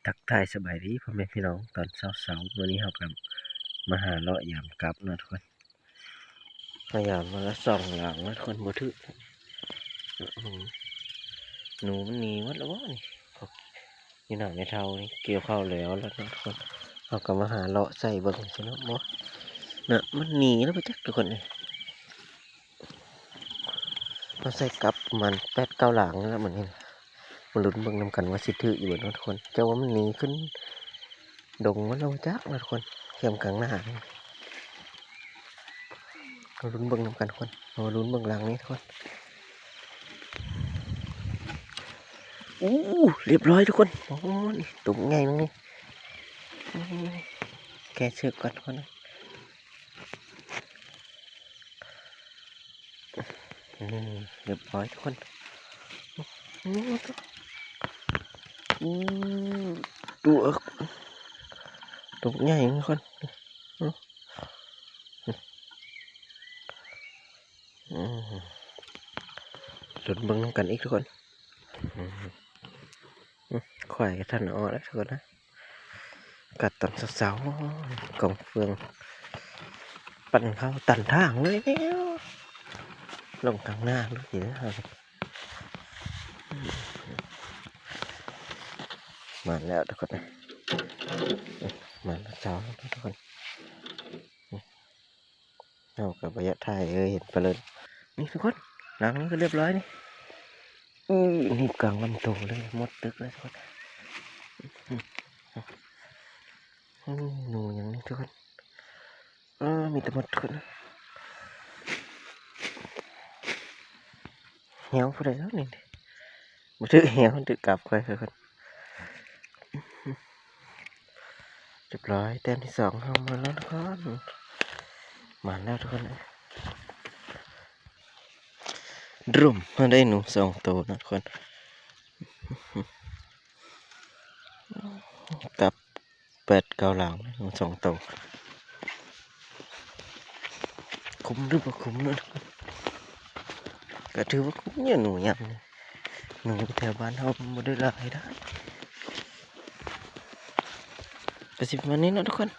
ທັກທາຍສະບາຍດີພໍ່ແມ່ພີ່ນ້ອງຕອນເຊົ້າໆ. ມື້ນີ້ເຮົາກໍມາຫາເລາະຢາມກັບເນາະທຸກຄົນ. ມາຢາມມື້ລະສອງຫຼັງເນາະທຸກຄົນ ບໍ່ຖືກ. ອືມ ໜູມັນໜີໝົດແລ້ວບໍ່ນີ້? ຢູ່ນຳແມ່ເຖົ້ານີ້ກ່ຽວເຂົ້າແລ້ວລະເນາະທຸກຄົນ. ເຮົາກໍມາຫາເລາະໃສ່ເບິ່ງຊີ້ເນາະ. ບໍ່ ນະ ມັນໜີແລ້ວບໍ່ຈັກທຸກຄົນເອີຍ. ເຮົາໃສ່ກັບປະມານແປດເກົ້າຫຼັງນີ້ລະມື້ນີ້. ມາລຸ້ນເບິ່ງນຳກັນວ່າຊິຖືກຢູ່ບໍ່ເນາະທຸກຄົນ. ເຈົ້າວ່າມັນໜີຂຶ້ນດົງມາແລ້ວບໍ່ຈັກເນາະທຸກຄົນ ແຄມກາງໜ້ານີ້. ມາລຸ້ນເບິ່ງນຳກັນທຸກຄົນ. ມາລຸ້ນເບິ່ງຫຼັງນີ້ທຸກຄົນ. ໂອ້ ລຽບຮ້ອຍທຸກຄົນ. ໂອ້ ຕົວໃຫຍ່ໜຶ່ງນີ້. ໂອ້ ແກະເຊືອກກ່ອນທຸກຄົນ. ນີ້ ລຽບຮ້ອຍທຸກຄົນ. ໂອ້ ໂອ້ ຕົວ ຕົວໃຫຍ່ທຸກຄົນ. ອືມ ລຸ້ນເບິ່ງນຳກັນອີກທຸກຄົນ. ອືມ ອືມ ຄວາຍກໍທັນອອກແລ້ວທຸກຄົນນະ. ກັດຕອນເຊົ້າໆ ກອງເຟືອງ ປັ່ນເຂົ້າຕັນທາງເລີຍແລ້ວ. ລົງກາງໜ້າເລີຍເດີ. ມາແລ້ວທຸກຄົນນະ. ມາແລ້ວເຊົ້າທຸກຄົນ. ເຮົາກໍບໍ່ຢາກຖ່າຍ ເອີ ເຫັນປະເລີດ. ນີ້ທຸກຄົນ ຫຼັງນີ້ກໍລຽບຮ້ອຍນີ້. ອື ໜີບກາງລຳໂຕເລີຍ ໝົດຕຶກເລີຍທຸກຄົນ. ອື ໜູຫຍັງນີ້ທຸກຄົນ. ເອີ ມີແຕ່ໝົດທຸກຄົນ. ແຮວຜູ້ໃດເນາະນີ້? ບໍ່ຖືກແຮວ ຖືກກັບຂ້ອຍທຸກຄົນ. ຮຽບຮ້ອຍ ແຕ້ມທີສອງເຮົາມາແລ້ວທຸກຄົນ. ມາແລ້ວທຸກຄົນເອີຍ. ດຣົມ ເຮົາໄດ້ໜູສອງໂຕເນາະທຸກຄົນ. ກັບແປດເກົ້າຫຼັງ ສອງໂຕ. ຄຸ້ມຫຼືບໍ່ຄຸ້ມເນາະ? ກໍຖືວ່າຄຸ້ມຢູ່ ໜູຍາມນີ້. ໜູແຖວບ້ານເຮົາມັນບໍ່ໄດ້ຫຼາຍໄດ໋. ກໍຊິປະມານນີ້ເນາະທຸກຄົນ.